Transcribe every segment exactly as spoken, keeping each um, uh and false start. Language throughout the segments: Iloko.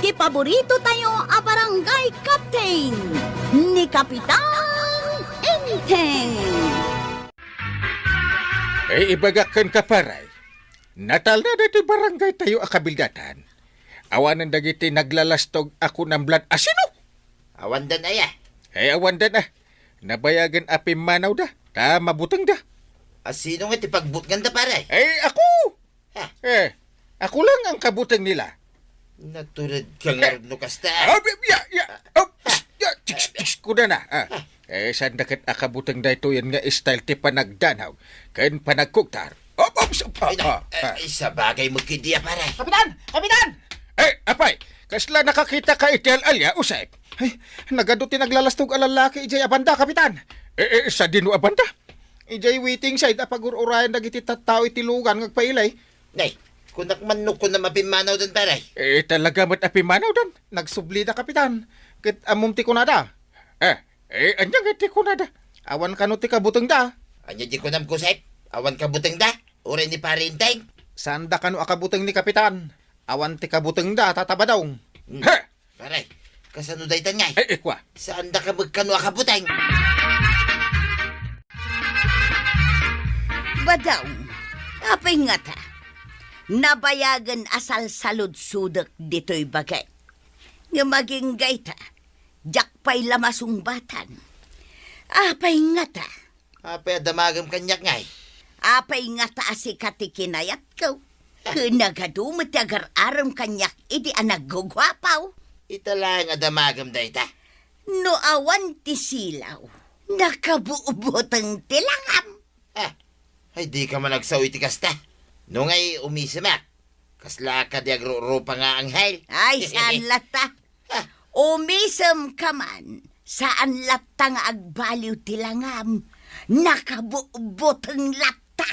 Ti paborito tayo a barangay captain, ni Kapitan Enteng. Eh, ibagak kenka, pare. Natalna daytoy barangay tayo a kabildatan. Awanen dagiti naglalastog a kunam lan asino? Awandan aya? Eh, awandan a. Nabayagen a pimmanawda, ta mabutengda. Asino nga ti pagbutnganda, pare? Eh, ako! Ha? Eh, ako lang ang kabuteng nila. Natured ka nga no kasta. Ah, ya, ya, ya. Oh, ya, chiks, chiks, kuda na. Ah. Eh, saan da ket a kabuteng daytoyen nga style ti panagdanaw ken panagkugtar? Op, op, op, ah, Ay, na, ah, eh, ah. Ay, sabagay mo kidi, pare. Kapitan! Kapitan! Eh, apay, kasla nakakita ka iti al-alia, Usep? Ay, nagadu ti naglalastog a lalaki idiay a banda, Kapitan. Eh, eh, sadino a banda? Idiay waiting shed a pagur-urayan dagiti tattao iti lugan nga agpailay. Nay, kunak man no kunam a pimmanawdan, pare. Eh, talaga met a pimmanawdan. Nagsublida, Kapitan. Ket ammom ti kunada. Eh, eh, ania nga ti kunada? Awan kano ti kabutengda? Ania di kunam, Usep? Awan kabutengda? Uray ni Pare Enteng? Saanda kano a kabuteng ni Kapitan. Awan ti kabutengda, Tata Badong. Hmm. He! Pare, kasano daytan ngay? Eh, eh, kua. Saanda ka met kano a kabuteng? Badong, apay ngata? Nabayagen a salsaludsodek ditoy bagik. Ngem agingga ita, diak pay la masungbatan. Apay ngata? Apay a damagem kaniak ngay? Apay ngata a sika ti kinayatko? Ken nagadu met ti agar-arem kaniak idi a nagguguapaw? Ita laeng a damagem dayta. No awan ti silaw, nakabuoboteng ti langam. Ah, ay, di ka man agsao iti kasta. No ngay umisemak, kasla ka di agrurupa nga anghel. Ay, saan latta? Ah. Umisem ka man, saan latta nga agbaliw ti langam. Nakabuoboteng latta.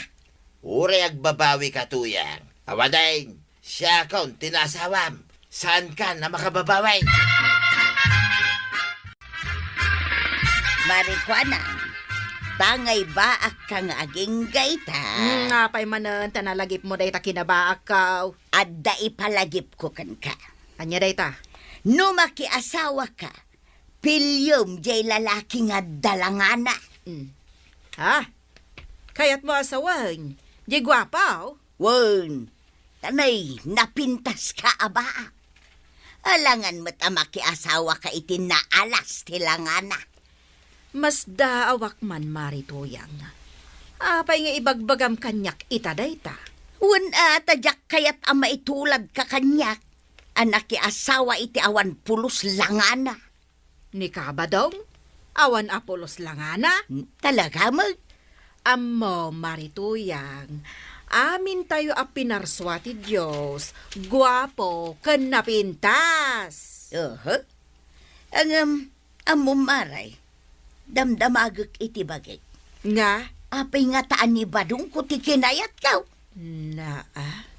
Uray agbabawi ka, Tuyang. Awanen, siakon ti naasawam. Saankan a makababawi. Marikuanan, tangay baak ka nga agingga ita. Hmm, apay manen ta nalagipmo dayta kinabaakko? Adda ipalagipko kenka. Ania dayta? No makiasawa ka, piliem jay lalaki nga adda langana. Hmm. Ha? Kayatmo a sawen jay guapo? Wen, kanay napintas ka a baak. Alangan met a makiasawa ka iti naalas ti langana. Masdaawak man, Mari Tuyang. Apay nga ibagbagam kaniak ita dayta? Wen a, ta diak kayat a maitulad ka kaniak a nakiasawa iti awan pulos langana. Ni Kabadong? Awan a pulos langana? Hmm, talaga met? Ammo, Mari Tuyang, amintayo a pinarsua ti Dios, guapo ken napintas. Aha. Ngem, ammo, Mari, damdamagek iti bagik. Nga? Apay ngata a ni Badongko ti kinayatko? Naa.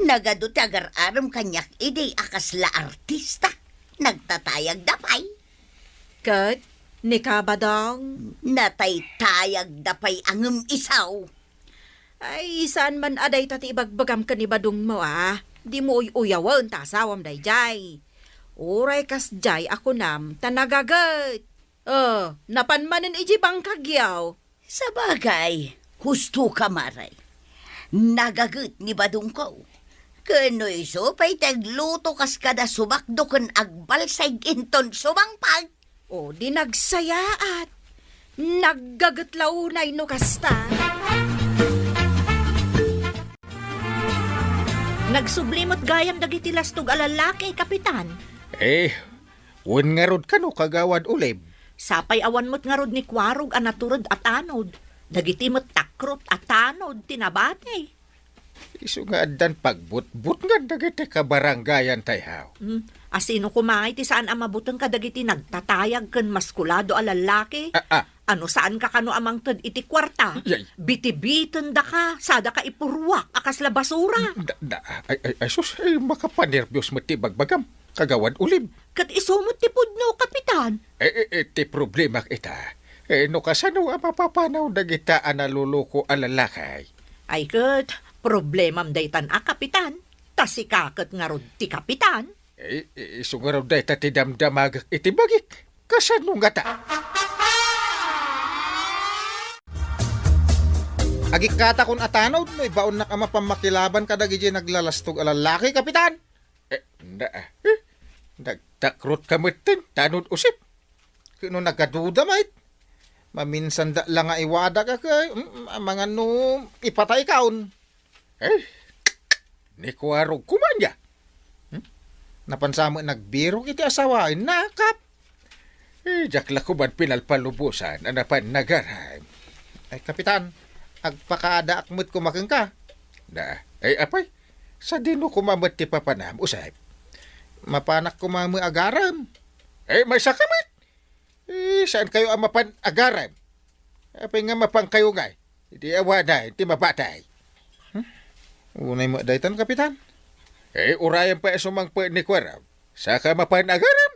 Nagadu ti agar-arem kaniak idi a kasla artista. Nagtatayagda pay. Ket ni Kabadong? Nataytayagda pay a ngem isu. Ay, saan man a dayta ti ibagbagam ken ni Badongmo, a? Dimo uy-uyawen ta asawam daydiay. Uray kasdiay a kunam ta nagaget. Oh, napan manen idiay bangkagyo. Sabagay, husto ka, Mari. Nagaget ni Badongko. Ken no isu pay ti agluto kas kada subakdo ken agbalsig inton sumangpet. O, di nagsayaat. Naggaget la unay no kasta. Nagsubli met gayam dagiti lastog a lallaki, Kapitan. Eh, wen ngarud kano, Kagawad Ulib? Sapay awan met ngarud ni Kuarog a natured a tanod. Dagiti met takrot a tanod ti nabati. Isu nga addan pagbutbutngan dagiti kabarangayan tayo. Hmm, asino koma ngay ti saan a mabuteng kadagiti nagtatayag ken maskulado a lallaki? Ah, ah. Ano, saanka kano a mangted iti kuarta? Yay. Bitibitendaka, sadaka ipurruak a kasla basura. Da, da, ay, ay, ay, sus, ay, makapanerbios met ti bagbagam, Kagawad Ulib. Ket isu met ti pudno, Kapitan. Eh, eh, eh, ti problema ita. Eh, no kasano a mapapanaw dagita a naluluko a lalaki? Ay ket, problemam daytan a, Kapitan. Ta sika ket ngarud ti Kapitan. Eh, eh, isu ngarud dayta ti damdamagek iti bagik. Kasano ngata? Agikkatakon a tanod no ibaonnak a mapammakilaban kadagiti naglalastog a lallaki, Kapitan. Eh, na, eh, nagtakrotka metten, tanod usip. Ket no nagaduda met, maminsan da la nga iwadak a kay, mm, amangan no ipataykaon. Eh, ni Kuarog kuman ya. Hmm? Napan sa met nagbirok iti asawaen, nakap. Eh, diak la kuman pinalpalubosan a napan nagaram. Ay, Kapitan, agpakaadaak met koma kenka. Na, ay, apay, sadino koma met ti papanam, usay? Mapanak koma met agaram. Eh, maysa ka met. Eh, saan kayo a mapan agaram? Apay nga mapan kayo ngay? Iti awanan ti mabatay. Hmm? Unay met daytan, Kapitan. Eh, urayan pay a sumangpet ni Kuarog. Saka mapan agaram?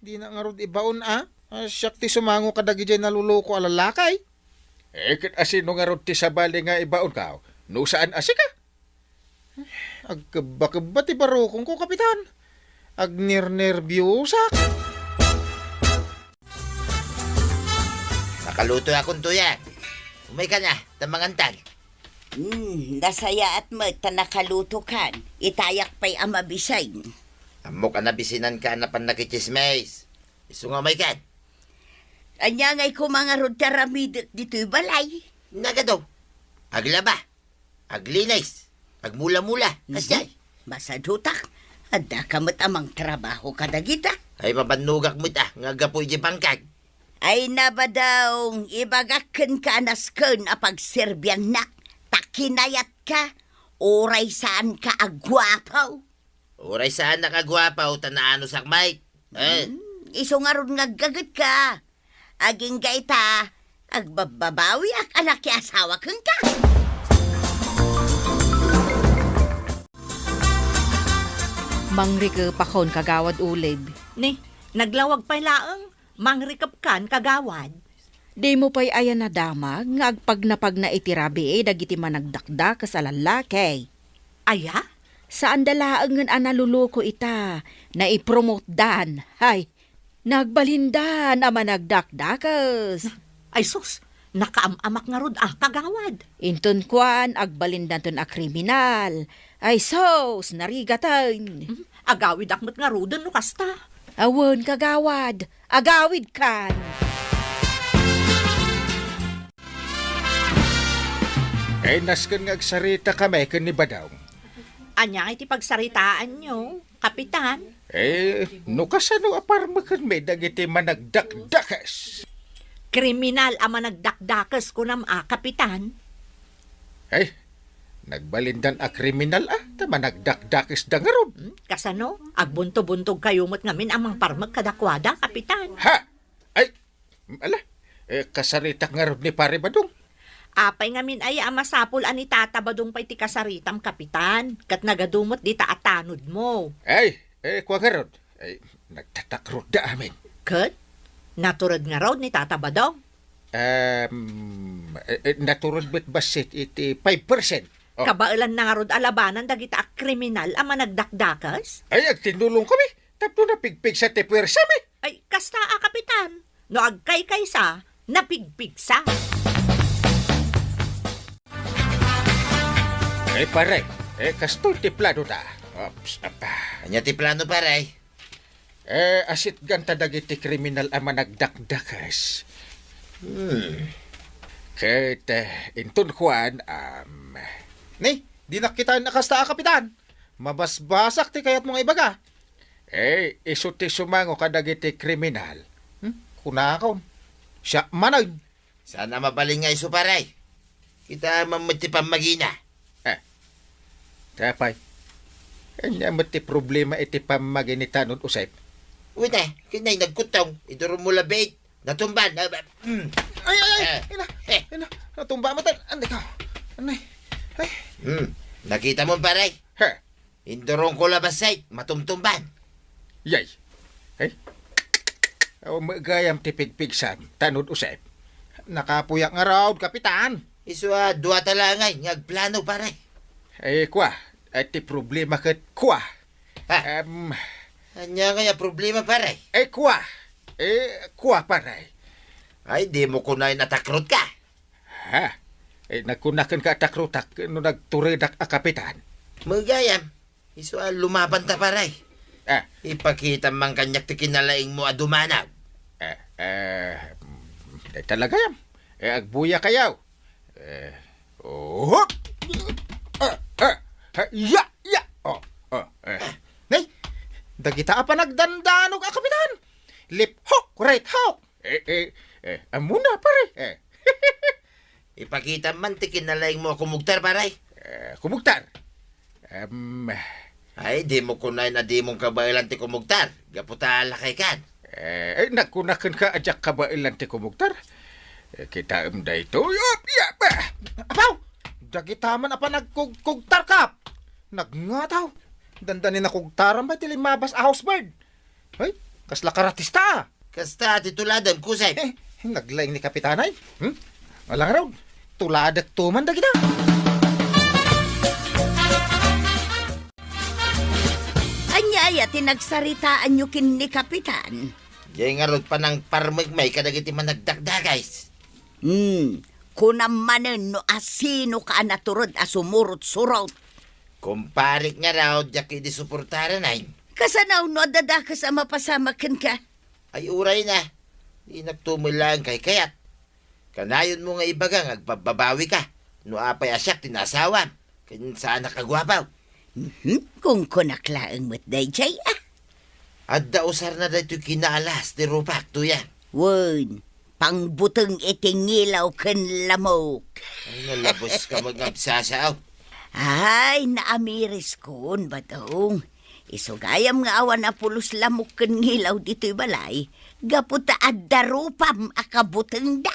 Dina ngarud ibaon a. Ah, siak ti sumango kadagiti naluloko a lalaki. Eh, ket asino ngarud ti sabali nga ibaonka? No saan a sika? Agkebba-kebba ti barukongko, Kapitan. Agnernerbiosak. Nakaluto akon tuyak. Umayka na, ta mangantan. Hmm, nasayaat met ta nakalutokan. Itayak pay a mabisin. Ammok a nabisinanka a napan nakitsismis. Isu nga umaykan. Ania ngay koma ngarud ti aramidek ditoy balay? Nagado. Aglaba. Aglinis, agmula-mula, Mhm. Kasdiay. Masadutak, adda ka met a mangtrabaho kadagita. Ay, mabannogak met a, nga aggapu iti bangkag. Ay, nabadong, ibagak kenka a nasken a pagserbiannak, ta kinayatka, uray saanka a guapo. Uray saanak a guapo, ta naanusak, Mike. Eh? Hmm, isu ngarud nga aggagetka. Agingga ita, agbabbabawiak a nakiasawa kenka. Mangrikepakon, Kagawad Ulib. Ni, naglawag pay laeng, mangrikepkan, Kagawad. Dimo pay aya nadamag nga agpagnapagna iti rabii dagiti managdakdakes a lallaki? Aya? Saanda laengen a naluloko ita, naipromotdan. Hay, nagbalindan a managdakdakes. Ay sus, nakaam-amak ngarud a, Kagawad. Inton kuan, agbalindanton a kriminal. Ay sus, narigaten. Hmm, agawidak met ngaruden no kasta. Awan, Kagawad, agawidkan. Ay, nasken nga agsarita kami ken ni Badong. Ania ngay ti pagsaritaanyo, Kapitan? Eh, no kasano a parmekenmi dagiti managdakdakes? Kriminal a managdakdakes, kunam a, Kapitan? Eh, nagbalindan a kriminal a, ta managdakdakesda ngarud. Hmm, kasano? Agbuntobuntog kayo met ngamin a mangparmek kadakuada, Kapitan? Ha? Ay, ala, eh, kasaritak ngarud ni Pare Badong. Apay ngamin aya a masapul a ni Tata Badong pay ti kasaritam, Kapitan, ket nagadu met dita a tanodmo? Ay, eh, kua ngarud. Ay, nagtatakrod da amin. Ket? Natured ngarud ni Tata Badong? Um, eh, eh, natured met bassit iti five percent. Oh. Kabaelan na ngarud a labanan dagita a kriminal a managdakdakes? Ay, agtinulong kami. Tapno napigpigsa ti puwersa mi. Ay, kasta a, Kapitan. No agkaykaysa, napigpigsa. Eh, pare, eh, kastoy ti plano ta. Ops, apa. Ania ti plano, pare? Eh, asitgan ta dagiti kriminal a managdakdakes. Hmm. Ket, eh, inton kuan, um, Ni, di nakita na kasta a, Kapitan. Mabasbasak ti kayatmo nga ibaga. Eh, isu ti sumango kadagiti kriminal. Hmm? Kunakon. Siak manen. Saan a mabalin nga isu, pare? Kita man met ti pammagina. Eh, tapay. Ania met ti problema iti pammagi ni Tanod Usep? Wita, kinay nagkutong. Idurummo labi. Natumba, na, mm. Ay, ay, ay! Eh. Ina! Eh. Ina! Natumba mo tan! Anay ka! Anay! Ay! Hmm. Nakita mo, pare? Ha? Indurong ko labas, ay, matumtumban. Yay! Ay? Aw, magayam ti pigpigsam, Tanod Usep. Nakapuyak nga raod, Kapitan. Isu a, dua ta langay, nga agplano, pare. Ay, kwa, ay, ti problema ket kwa. Ha? Em, Ania ngay a problema, pare? Eh, kua. Eh, kua, pare. Ay, dimo kunaen a takrotka. Ha? Eh, nagkunakenka a takrotak no nagturedak a kapitan? Magayam. Isu a lumabanta, pare. Ah. Ipakitam man kaniak ti kinalaingmo a dumanaw. Eh, eh, mm, dayta la gayam. Eh, agbuyakayo. Eh, oh. Eh, eh, eh, ya, ya. Oh, oh, eh. Nay, dagita a panagdandanog a kapitan. Left hook, right hook. Eh, eh, eh, ammona, pare. Eh. Ipakitam man ti kinalaingmo a kumugtar, pare. Eh, kumugtar? Em. Ay, dimo kunaen a dimon kabaelan ti kumugtar. Gapu ta lakaykan. Eh, eh, nagkunakenka a diak kabaelan ti kumugtar. Eh, kitaem daytoy. Op, ya, ba! Apaw! Dagita man a panagkugkugtar, Kap. Nagngataw. Dandani nakugtaran pay ti limmabas a housebird. Ay, kasla karatista, ah. Kasta ti tuladem, kusem. Eh, naglaing ni Kapitan ay. Hmm? Ala ngarud, tuladekto man dagita. Ania aya ti nagsaritaanyo ken ni Kapitan? Diay ngarud panangparmekmi kadagiti managdakdakes. Hmm, kunam manen no asinoka a natured a sumurot-surot. Kumparek ngarud, diak idi suportaran ay. Kasano no adda dakes a mapasamak kenka? Ay, uray na. Dinakto met laeng kaykayat. Kanayonmo nga ibaga nga agpabbabawika no apay a siak ti naasawam ken saanak a guapo. Mhm, kunkunak laeng met daydiay, ah. Adda usarna daytoy kinaalas ti rupak, Tuyang. Wen, pangbuteng iti ngilaw ken lamok. Ay, nalabuska met nga agsasao. Ay, naamiriskon, Badong. Isu gayam nga awan a pulos lamok ken ngilaw ditoy balay, gapu ta adda rupam a kabutengda.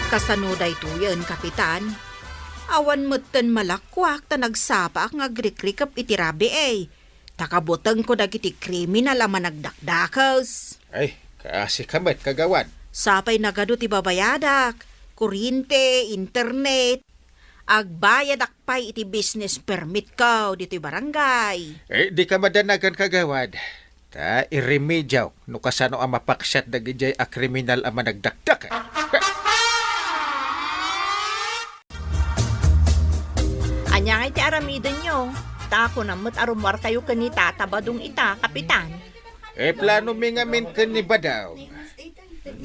Kasano daytoyen, Kapitan? Awan metten malakkuak ta nagsapaak nga agrikrikep iti rabii. Ta kabutengko dagiti kriminal a managdakdakes. Ay, kaasika met, kagawad. Sapay nagadu ti babayadak, kuryente, internet. Agbayadak pay iti business permitko ditoy barangay. Eh, dika madanagan, kagawad. Ta iremediak no kasano a mapaksiat dagidiay a kriminal a managdakdakes. Ania ngay ti aramidenyo? Ta kunam met a rummuarkayo ken ni Tata Badong ita, Kapitan. Eh, planomi ngamin ken ni Badong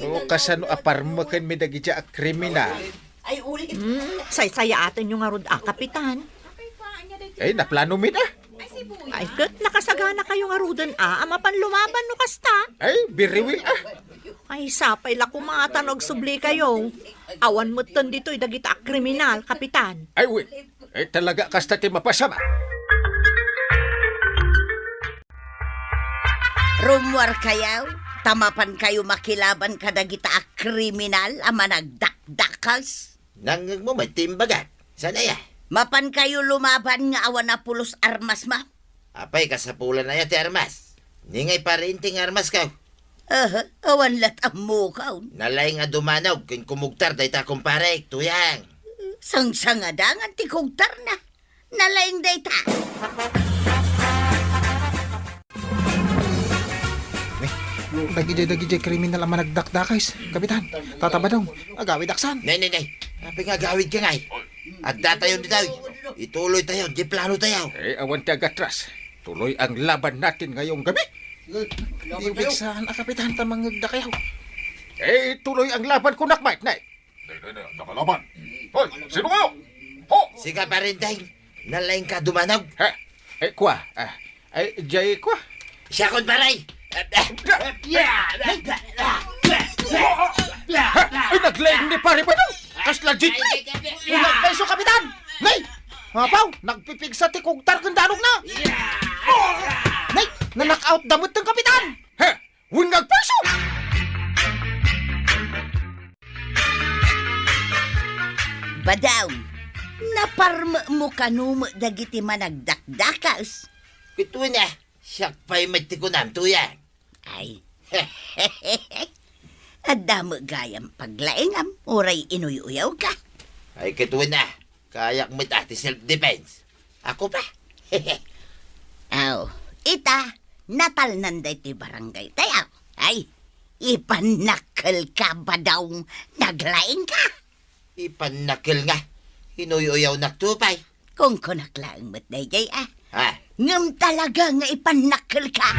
no kasano a parmekenmi dagidiay a kriminal. Hmm, saysayaatenyo ngarud a, Kapitan. Eh, naplanomi a. Ay, ket nakasaganakayo ngaruden a, a mapan lumaban no kasta. Ay, very well a. Ay, sapay la koma ta no agsublikayo. Awan metten ditoy dagita a kriminal, Kapitan. Ay, well. Eh, talaga kasta ti mapasamak. Rummuarkayo, ta mapankayo makilaban kadagita a kriminal a managdakdakes. Nangngegmo met ti imbagak. Saan aya? Mapankayo lumaban nga awan a pulos armasmo. Apay, kasapulan aya ti armas? Ni ngay pariente nga armasko? Aha, awan lat' ammokon. Nalaing a dumanaw ken kumugtar dayta kumparek, Tuyang. Sangsangadangan ti kugtarna. Nalaing dayta. Eh, dagidiay, dagidiay kriminal a managdakdakes, Kapitan. Tata Badong, agawidaksan. Nay, nay, nay. Apay nga agawidka ngay? Addatayon ditoy. Ituloytayo diay planotayo. Eh, awan ti agatras. Tuloy ang laban natin ngayong gabi. Di bigsan a, Kapitan, ta mangngegdakayo. Eh, tuloy ang laban kunak met, nay. Nay, nay, nay, nakalaban. Hoy, sino kayo? Ho! Sika, Parinteng. Nalaingka dumanaw. Ha? Eh, kua. Ah, eh, jay kua. Siakon, pare. Ha? Ay, naglaing ni Pare Badong. Kasla jay. Unag paiso, Kapitan. Nay! Apaw, nagpipigsa ti kugtar ken danogna. Nay, na-knock out da met ti Kapitan. Ha? Wen nga agpaiso! Badong, naparmekmo kano met dagiti managdakdakes? Ket wen a, siak pay met ti kunam, Tuyang. Ay. Adda met gayam paglaingam, uray inuy-uyawka. Ay, ket wen a, kayak met a ti self-defense. Ako pa, Aw, ita, natalnan daytoy barangay tayo. Ay, ipannakkelka, Badong, naglaingka. Ipannakkel nga, inuy-uyawnak to pay. Kunkunak laeng met dayjay, a. Ha? Ngem talaga nga ipannakkelka.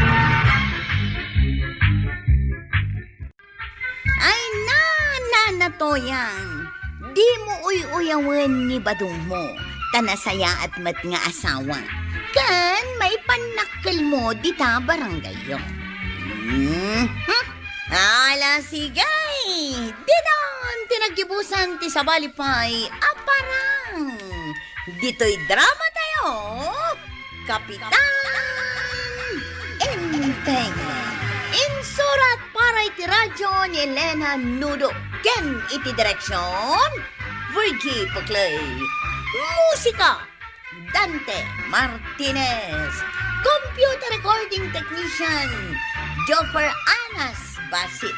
Ay, na, na, na, Toyang. Dimo uy-uyawen ni Badongmo, ta nasayaat met nga asawa. Ken maipannakkelmo dita barangayyo. Hmm? Hmm? Ala, sige! Didon ti naggibusan ti sabali pay a parang. Ditoy drama tayo, Kapitan Enteng. Insurat para iti radyo ni Elena Nudo. Ken iti direksyon, Virgie Paclay. Musika, Dante Martinez. Computer recording technician, Joffer Anas Basit.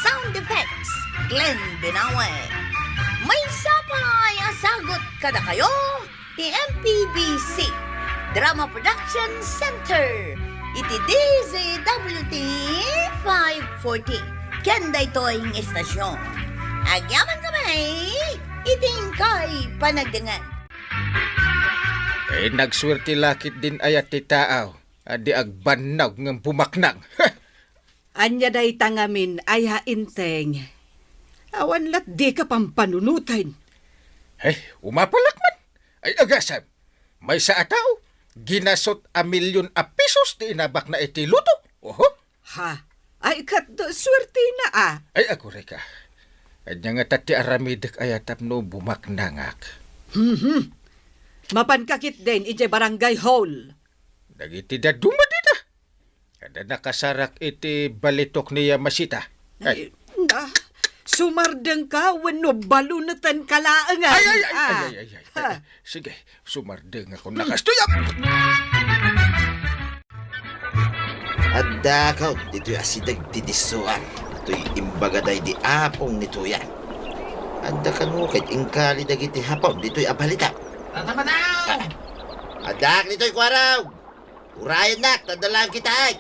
Sound effects, Glenn Binawe. Maysa pay a sagut kadakayo ti M P B C Drama Production Center iti D Z W T five forty. Ken daytoy nga istasyon, agyamankami iti inkay panagdengngeg. Eh, nagsuerte la ketdin aya ti taaw a di agbannog ngem bumaknang. Ania dayta ngamin aya, Enteng? Awan lat dika pampanunoten. Eh, umapalak man. Ay, agasem. Maysa a tao, ginasut a milyon a pesos ti inabakna iti luto. Oho. Ha? Ay, ket suertena, a. Ay, agurayka. Ania ngata ti aramidek aya tapno bumaknangak? Mhm. Mapanka ketdin idiay barangay hall. Dagiti dadduma dita. Adda nakasarak iti balitok ni Yamashita. Ay. Ay, na, sumardengka wenno balunetenka laengen. Ay, ay, ay, ah. Ay, ay, ay, ay. Ha. Sige, sumardengakon na kastoy. Addakon ditoy asideg ti dissuar, toy imbaga daydi apong ni Tuyang. Adda kano ket inkali dagiti hapon ditoy a balita. Tata Madaw! Ah, addak ditoy kuaraw! Urayennak, ta adda laeng kitaek.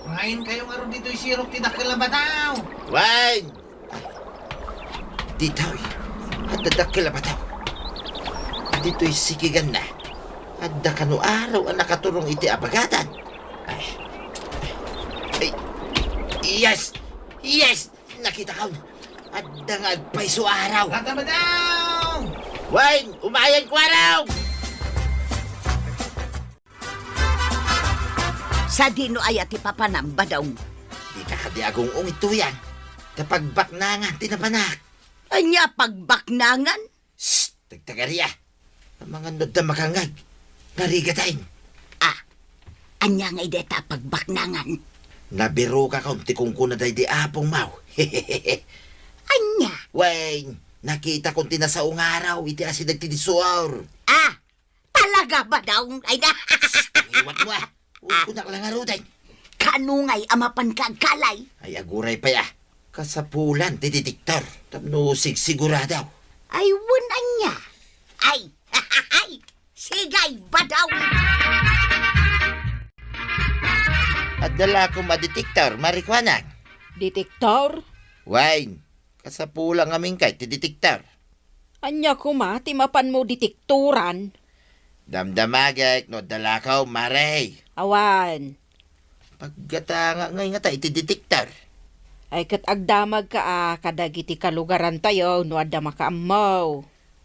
Urayenkayo ngarud ditoy sirok ti dakkel a bataw. Wen! Ditoy, adda dakkel a bataw. Ditoy sikiganna, adda kano araw a nakaturong iti abagatan. Ay. Ay. Yes! Yes! Nakitakon. Adda nga agpayso araw. Tata Madaw! Wen, umayen kuaraw! Sadino aya ti papanam, Badong? Dika kadi agung-ong iti Tuyang. Ta pagbaknangan ti napanak. Ania pagbaknangan? Shh! Tagtagaria! Amangan no adda makangngeg. Narigaten. Ah, ania ngay dayta a pagbaknangan? Nabirokakon ti kunkuna daydi apongmaw. Ania? Wen, nakitakon ti nasao nga araw iti asideg ti dissuar. Ah, talaga, Badong? Ay na. Shh, iwat mo, ah. Uy, kunak la ngaruden. Kano ngay a mapanka agkalay? Ay, aguray pay, ah. Kasapulan ti detektor tapno sigsigurado. Ay, wen ania? Ay, ay, sige, Badong. Adda la koma detektor, Mare Kuanang. Detektor? Wen, kasapula ngamin kay ti detektor. Ania koma ti mapanmo detektoran? Damdamagek no adda lakaw, Mare. Awan. Paggatanga ngay ngata iti detektor. Ay, ket agdamagka a kadagiti kalugarantayo no adda makaammo.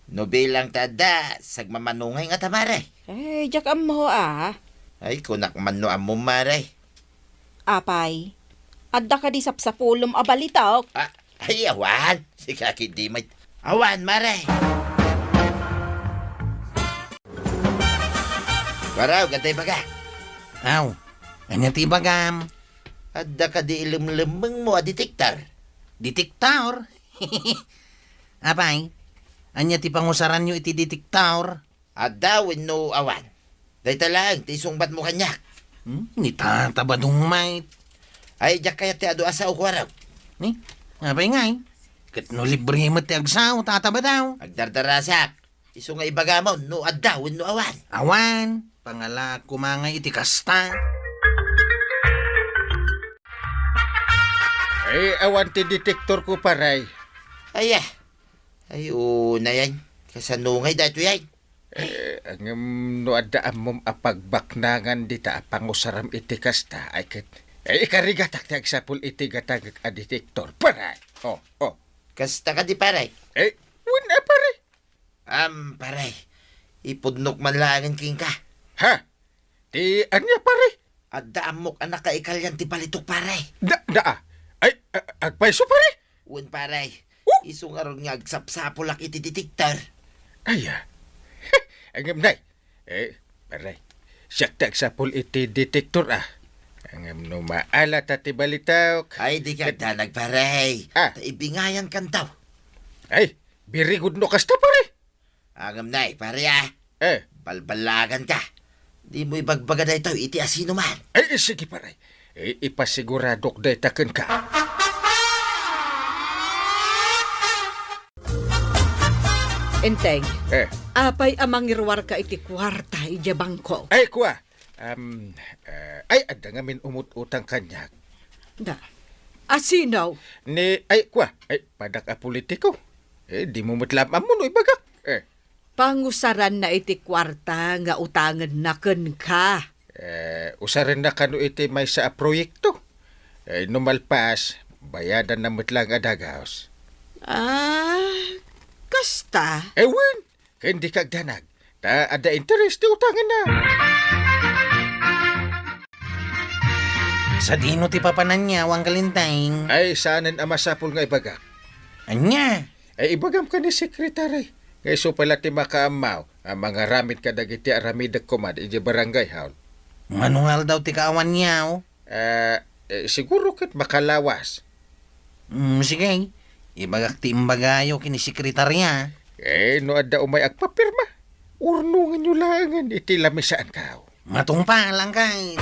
No bilang ta adda, sagmamano ngay ngata, Mare. Ay, diak ammo, a. Ay, kunak man no ammom, Mare. Apay, adda kadi sapsapulom a balitok? Ah, ay, awan. Sika ketdi met. Awan, Mare. Kuaraw, adda ibagak. Aw, ania ti ibagam? Adda kadi ilemlemmengmo a detektor? Detektor? Apay, ania ti pangusaranyo iti detektor? Adda wenno awan? Dayta laeng ti isungbatmo kaniak. Hmm, ni Tata Badong met. Ay, diak kayat ti adu a sao, kuaraw. Ni? Apay ngay? Ket no libre met ti agsao, Tata Badong. Agdardarasak. Isu nga ibagamon no adda wenno awan. Awan. Pangalaak koma ngay iti kasta. Ay, awan ti detektor ko, pare. Aya. Ay, unayan. Kasano ngay daytoy ay? Eh, ngem no adda ammom a pagbaknangan dita a pangusaram iti kasta, ay ket, eh, ikarigatak ti agsapul iti gatangek a detektor, pare. Oh, oh. Kasta kadi, pare? Eh, wen a, pare. Am, pare, ipudnok man laengen kenka. Ha? Ti ania, pare? Adda ammok a nakaikalian ti balitok, pare. Da, da, ah. Ay, a-, agpayso, pare? Wen, pare. Oh! Isu ngarud nga agsapsapulak iti detektor. Ay, ah. Ngem, nay. Eh, pare. Siak ti agsapul iti detektor, ah. Ngem no maala ta ti balitok. Ay, di ka ket danag, pare. Ah. Ta ibingayan kantaw. Ay, very good no kasta, pare. Ngem, nay, pare, ah. Eh. Balbalaganka. Dimo ibagbaga daytoy iti asinoman. Eh, eh, sige, pare. Eh, ipasiguradok dayta kenka. Enteng, eh, apay a mangiruarka iti kuarta idiay bangko? Ay, kua. Am, eh, ay, adda ngamin umut-utang kaniak. Da. Asino? Ni, ay, kua. Ay, padak a politiko. Eh, dimo met la ammo no ibagak. Eh. Pangusaranna iti kuarta nga utangenna kenka. Eh, usarenna kano iti maysa a proyekto. Eh, no malpas, bayadanna met laeng a dagus. Ah, kasta? Eh, wen, ken dika agdanag. Ta adda interes ti utangenna. Sadino ti papananna, Angkel Enteng? Ay, saanen a masapul nga ibagak. Ania? Ay, ibagam ken ni sekretary. Nga isu pay la ti makaammo a mangaramid kadagiti aramidek koma idiay barangay hall. Mano nga aldaw ti kaawanyo? Ah, eh, siguro ket makalawas. Mm, sige. Ibagak ti imbagayo ken ni sekretarya. Eh, no adda umay agpapirma, urnongenyo laengen iti lamisaanko. Matungpal, Angkel.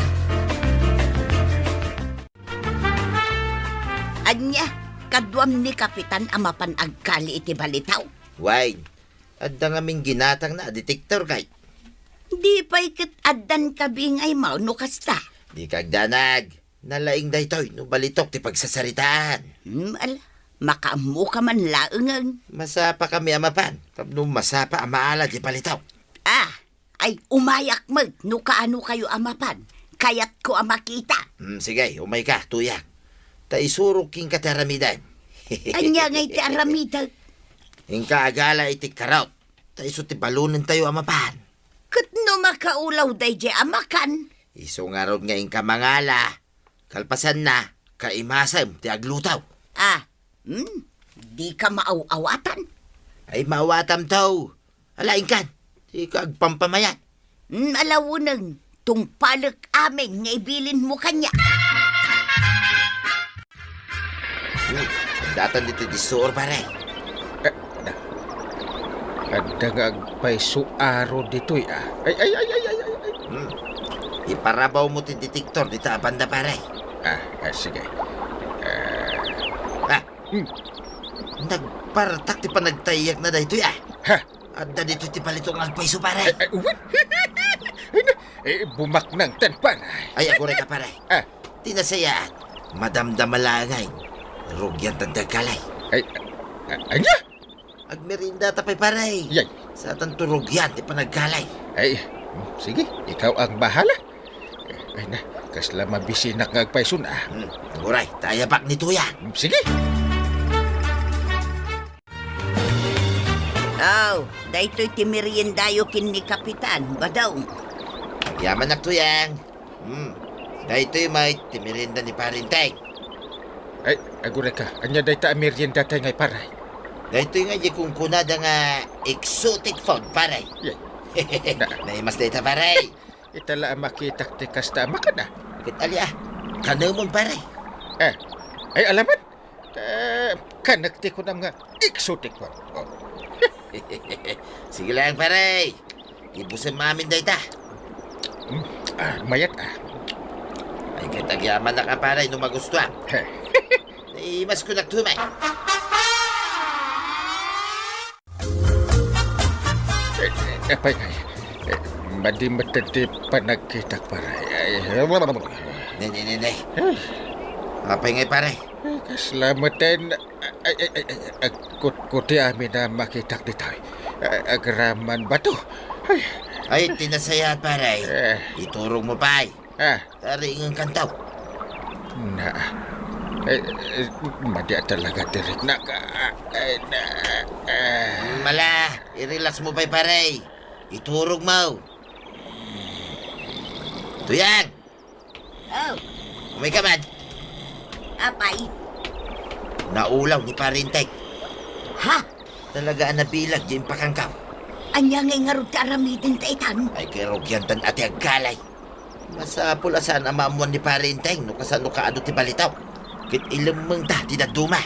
Ania, kaduam ni Kapitan a mapan agkali iti balitaw? Wen, adda ngamin ginatangna a detektor, kay. Di pay ket addan kabingaymo no kasta? Dika agdanag. Nalaing daytoy no balitok ti pagsasaritaan. Hmm, ala, makaammoka man laengen. Masapakami a mapan tapno masapa a maala ti balitok. Ah, ay, umayak met no kaanokayo a mapan. Kayatko a makita. Hmm, sige, umayka, tuyak. Ta isurok kenka ti aramidem. Ania ngay ti aramidek? Inka agala iti karot. Ta isu ti balonentayo a mapan. Ket no makaulaw daydiay a makan? Isu ngarud nga inka mangala. Kalpasanna, kaimasem ti agluto. Ah, hmm? Dika maaw-awatan? Ay, maawatam to. Ala, inkan, dika agpampamayat. Hmm, ala wenno, tungpalek amin nga ibilinmo kaniak. Hmm, datan ditoy disso, pare. Eh, na. Adda nga agpayso aro ditoy, ah. Ay, ay, ay, ay, ay, ay, ay. Hmm. Iparabawmo ti detektor dita a banda, pare. Ah, ah, sige. Ah. Ah. Hmm. Nagpartak ti panagtayyakna daytoy, ah. Ha? Adda ditoy ti balitok nga agpayso, pare. Ay, ay, wen. Ay, na. Eh, bumaknang tan, pare. Ay, agurayka, pare. Ah. Ti nasayaat, madamdama laengen. Rugiantan ti agkali. Ay, a-, ania? Agmeriendata pay, pare. Yay. Saantanto rugian ti panagkali. Ay, sige, ikaw ang bahala. Ay na, kasla mabisinak nga agpayson, ah. Hmm, aguray, ta ayabak ni Tuya. Hmm, sige. Aw, daytoy ti meriendayo ken ni Kapitan, Badong. Agyamanak, Tuyang. Hmm, daytoy met ti merienda ni Pare Enteng. Ay, agurayka, ania dayta a meriendatayo ngay, pare? Daytoy nga di kunkunada nga exotic food, pare. Yay. Na- Naimas dayta, pare. Ita la a makitak ti kasta a makan, ah. Ket ali, ah. Kanemon, pare. Eh, ay, alaman? Eh, kanek ti kunam nga exotic food. Oh. Sige lang, pare. Ibusem amin dayta. Hmm, ah, mayat, ah. Ay, ket agyamanak a, pare, no magustuam. He. Naimas ko naktumay. Eh, eh, apay ngay. Eh, Madi met ti panagkitak, pare. Ay, Ne, ne, ne, ne. Ay. Apay ngay, pare? Ay, kasla met ten. Ay, ay, ay, ay, ay, kutkuti amin a makitak ditoy. Ay, agraman bato. Ay. Ay, ti nasayaat, pare. Eh. Iturog mo pay. Ah. Taringan kantaw. Na. Eh, eh, madi a talaga ti riknak. Ah, eh, na, ah. Mala, i-relax mo pay, pare. Iturog mo. Tuyang! Oh. Umay ka man. Apay? Naulaw ni Pare Enteng. Ha? Talaga a nabilag di impakangkaw. Ania ngay ngarud ti aramiden ta itan? Ay, kay rugiantan a ti agkalay. Masapul a saan a maammuan ni Pare Enteng no kasano kaadu ti balitok. Ket ilemmengta ti dadduma.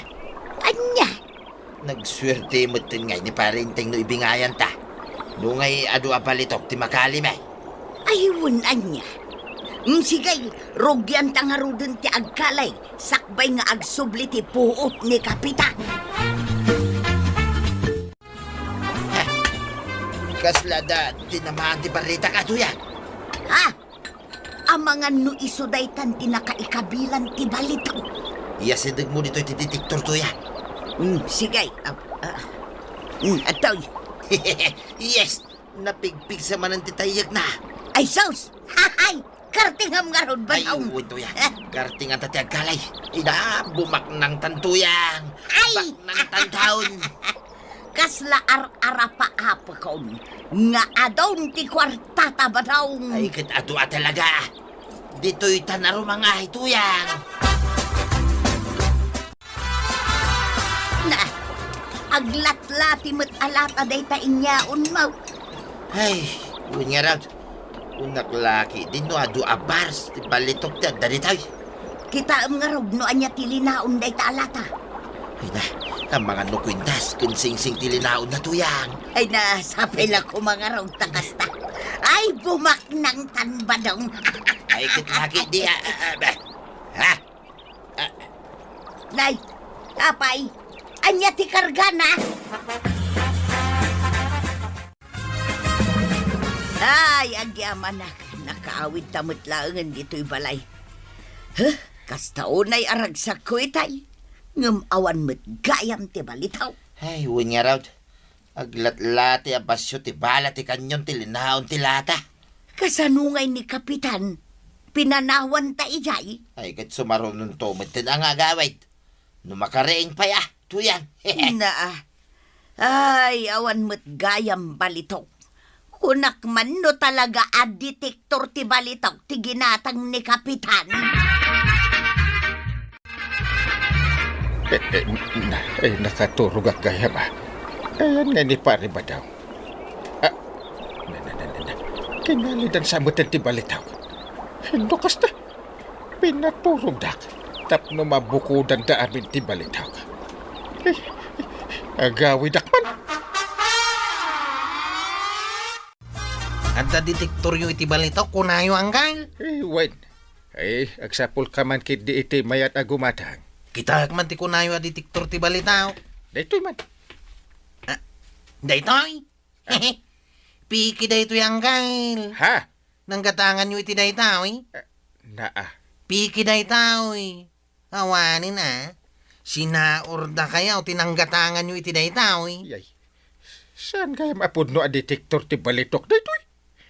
Ania? Nagsuerte metten ngay ni Pare Enteng no ibingayanta. No ngay adu a balitok ti makalim, eh. Ay, wen ania? Mm, sige, rugianta ngaruden ti agkalay, sakbay nga agsubli ti puot ni Kapitan. Kasla da tinamaan ti barritak, Tuyang? Ha? Amangan no isu daytan ti nakaikabilan ti balitok. Iyasidegmo ditoy ti detektor, Tuyang. Mm, sige. Ah, ah. Mm, atoy. Yes! Napigpigsa manen ti tayyekna. Ay, sus! Hahay! Kartingam ngarud, Ay, Badong. Wen, Tuyang. Eh? Kartinganta ti agkalay. Ida, bumaknangtan, Tuyang. Ay! Baknangtan taon. Kasla ar-arapaapekon nga adun ti kuartata, Badong. Ay, ket adu a talaga. Ditoy ta narumangahay, Tuyang. Na, aglatlati met a lata dayta inyaon, Maw. Ay, wen ngarud. Kunak la ketdin no adu a bars ti balitok ti adda ditoy. Kitaem ngarud no ania ti linaon dayta a lata. Ay na, amangan no kuintas ken singsing ti linaonna, Tuyang. Ay na, sapay la koma ngarud ta kasta. Ay, bumaknangtan, Badong. Ay, ket bakit di, ah, ah, ah, bah. Ha? Ah. Nay, apay, ania ti kargana? Ay, agyamanak, nakaawidta met laengen ditoy balay. Huh, kasta unay a ragsakko itay, ngem awan met gayam ti balitok. Ay, wen ngarud. Aglatlati a basio ti bala ti kanyon ti linaon ti lata. Kasano ngay ni Kapitan? Pinanawanta idiay? Ay, ket sumarunonto metten a nga agawid. No makariing pay a, Tuyang. Naa. Ay, awan met gayam balitok. Kunak man no talaga a detektor ti balitok ti ginatang ni Kapitan. Eh, eh, na, eh, nakaturogak gayam, ah. Ayan nga ni Pare Badong. Ah, na, na, na, na, na. Kinalidan sa metten ti balitok. No kasta, pinaturogdak tapno mabukodanda amin ti balitok. Eh, eh, agawidak man. Adda detektoryo iti balitok, kunayo, Anggal? Eh, wen. Eh, agsapulka man ketdi iti mayat a gumatang. Kitaek man ti kunayo a detektor ti balitok. Daytoy man. Ah, daytoy? Piki daytoy, Anggal. Ha? Nanggatanganyo iti daytoy? Eh, naa. Piki daytoy. Awanen a, sinaurdakayo ti nanggatanganyo iti daytoy. Yay. Saan gayam a pudno a detektor ti balitok daytoy?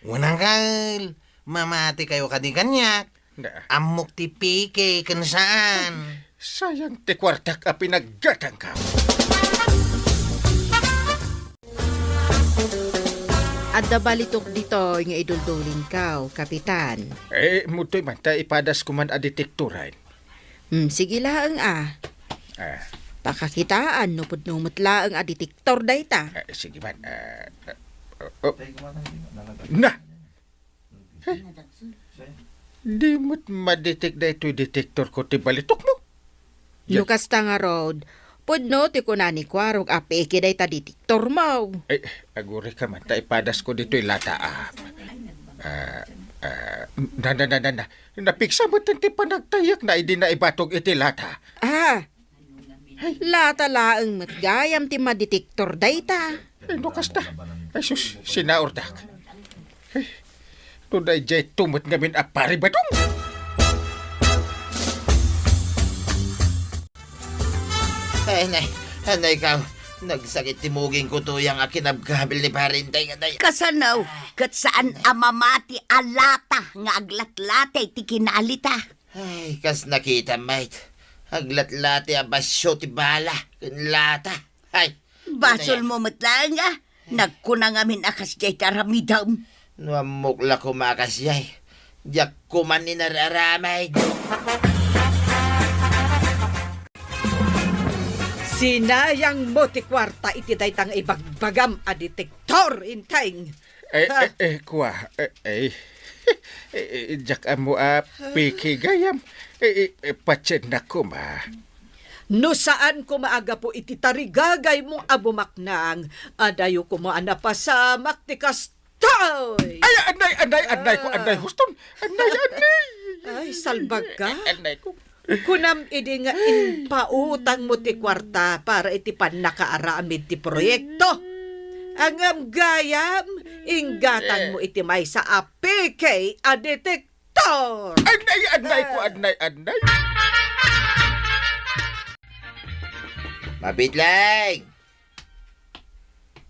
Wen, Anggal, mamatikayo kadi kaniak. Na. Ammok ti piki ken saan. Sayang ti kuartak a pinaggatangko. Adda balitok ditoy nga iduldulinko, Kapitan. Eh, mudtoy man ta ipadasko man a detektoren. Hmm, sige laeng a. Ah. Pakakitaan no pudno met laeng a detektor dayta. Eh, sige man. Ah, ah, oh. Na! Eh, di met madetek daytoy detektorko ti balitokmo? No kasta ngarud, pudno ti kuna ni Kuarog a peke dayta detektormo. Ay, agurayka man ta ipadasko ditoy lata a. Ah, ah, na, na, na, na, na. Napigsa met ti panagtayekna idi naibatog iti lata. Ah, lata laeng met gayam ti madetektor dayta. Ay, no kasta. Ay, sus, sinaurdak. Ay, No daydiay met ngamin a Pari Badong. Ay, nay, anay ka. Nagsakit ti mugingko tuyang a kinabkabil ni Pari Enteng, anay. Kasano? Ket saan a mamati a lata nga aglatlate ti kinalita? Ay, kas nakitam met, aglatlate a basio ti bala ken lata. Ay, basolmo met laeng a nagkuna ngamin a kasdiay ti aramidem. No ammok la koma a kasdiay, diak koma inar-aramid. Sinayangmo ti kuarta iti dayta nga ibagbagam a detektor, Enteng. Eh, Ha? eh, eh, kua, eh, eh. Eh, eh, diak ammo a peke gayam. Eh, eh, eh, patiennak koma. No saan koma a gapu iti tarigagaymo a bumaknang, adayo koma a napasamak ti kastoy. Ay, anay, anay, anay ko, anay, Ah. Houston. Anay, anay. Ay, salbag ka. Anay ko. Kunam idi nga impautangmo ti kuarta para iti pannakaaramid ti proyekto. Ngem gayam, inggatangmo iti maysa a peke a detektor. Anay, anay ko, anay, anay. Mabitleng!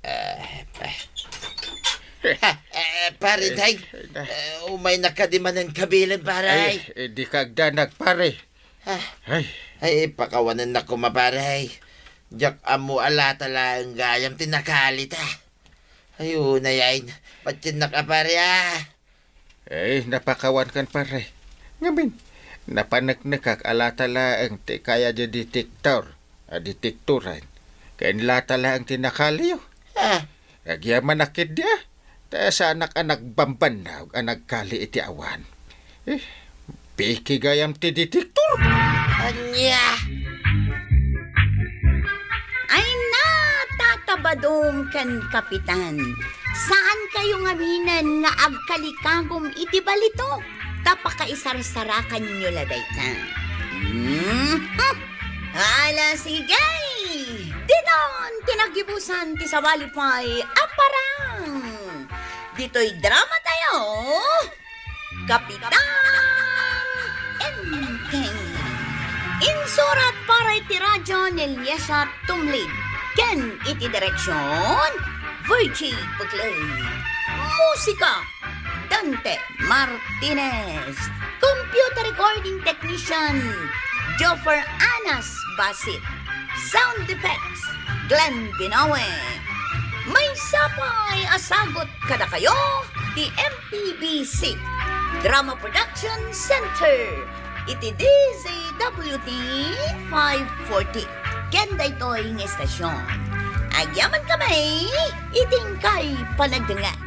Eh, eh. Ha, eh, Pare Enteng, eh, umaynak kadi manen kabilen, pare. Ay, eh, dika agdanag, pare. Ah. Ay. Ay, pakawanennak koma, pare. Diak ammo a lata laeng gayam ti nakalita. Ay, unay, ay, patiennak a, pare, ah. Eh, napakawankan, pare. Ngamin, napaneknekak a lata laeng ti kaya ti detektor, a detektoran. Ken lata laeng ti nakaliyo. Ah. Agyamanak ketdi, ah. Ta saanak a nagbambannaw a nagkali iti awan. Eh, peke gayam ti detektor. Ania? Ay na, Tata Badong ken Kapitan. Saan kayo ngaminen nga agkalikagum iti balito? Ta pakaisarsarakanyo la dayta. Mhm. Ala, sige! Diton ti naggibusan ti sabali pay a parang. Ditoy drama tayo, Kapitan Enteng. Insurat para iti radyo ni Eliesa Tumlid. Ken iti direksyon, Virgie Bugley. Musika, Dante Martinez. Computer recording technician, Joffer Anas Basit. Sound effects, Glenn Binawe. Maysa pay a sagut kadakayo ti M P B C Drama Production Center iti D Z W T five forty. Ken daytoy nga istasyon, agyaman kami iti inkay panagdengngeg.